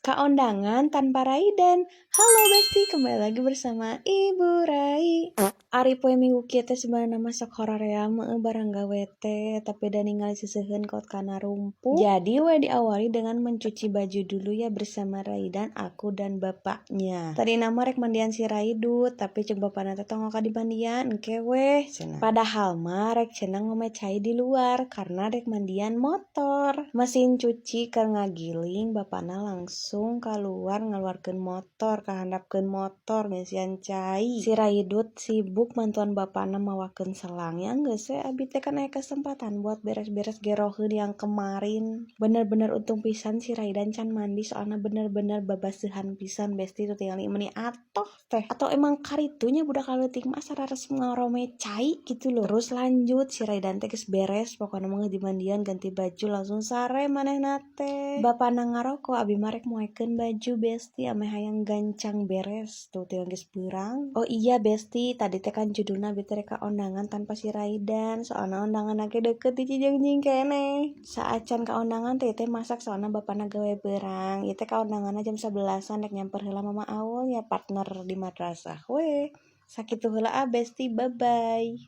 Kaondangan tanpa Raidan. Halo Besti, kembali lagi bersama Ibu Rai. Ari poe Minggu kieu teh sebenarnya mah sok hoream barang gawe teh, tapi da ningali seuseuheun kot kana rumput. Jadi we diawali dengan mencuci baju dulu ya bersama Raidan, aku dan bapaknya. Tadina mah rek mandian si Raidut, tapi cek bapakna teh tong ka dimandian, engke weh cenah. Padahal mah rek cenah ngome cai di luar karena rek mandian motor. Mesin cuci keur ngagiling, bapakna langsung keluar ngaluarkeun motor, kahandapkeun motor ngeusian cai. Si Raidut sibuk mantuan bapakna mawakeun selang ya. Geus we, abi teh kan aya kesempatan buat beres-beres geroheun yang kemarin. Bener-bener untung pisan si Raidan can mandi, soalna bener-bener babaseuhan pisan, Besti. Tuh tingali, meuni atoh teh. Atau emang karitunya budak leutik mah, asa raresep ngarome cai gitu loh. Terus lanjut, si Raidan teh geus beres pokona mah, dimandian, ganti baju, langsung sare manehna teh. Bapakna ngaroko, abi mah rek moekeun baju, Besti, ameh hayang gancang beres. Tuh tinggal geus beurang. Oh iya Besti, tadi teh kan judulna abi teh rek ka ondangan tanpa si Raidan, soalna ondangan ge deket di Cijeungjing keneh. Saacan ka ondangan teh teh masak, soalna bapakna gawe beurang. Ieu teh ka ondanganna jam 11-an, rek nyamper heula Mama Aul ya, partner di madrasah we. Sakitu heula ah, Besti, bye bye.